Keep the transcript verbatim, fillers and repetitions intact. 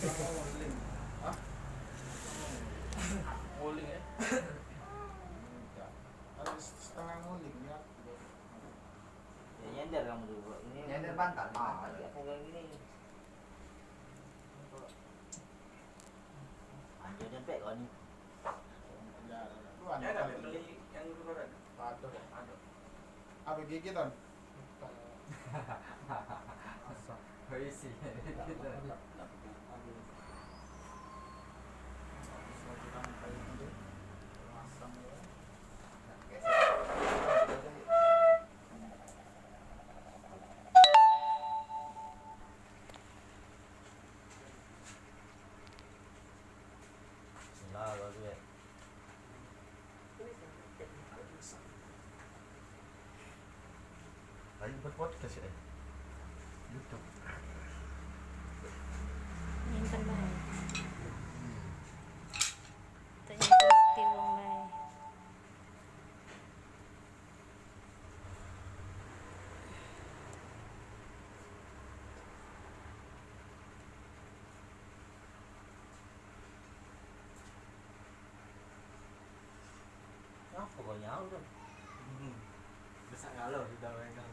Nguling. Hah? Nguling, eh? Harus setengah nguling, ya. Ya, nyender kamu dulu, Bro. Ini nyender bantal, ah, bantal. Dia pegang gini. Anjir, nyampe kau ni. Ya, lu ada beli yang itu kan? Ada. Ada. Apa gigi, Ton? Bukan. Asam. Berisi. Asam, ya. Lah, bagus, ya. Ayo berpodcast, ya. YouTube. Nyimpen bae. Tanya bukti wong bae. Apa kau nyaut tu? Hmm. Besak ngalo sudah main kau.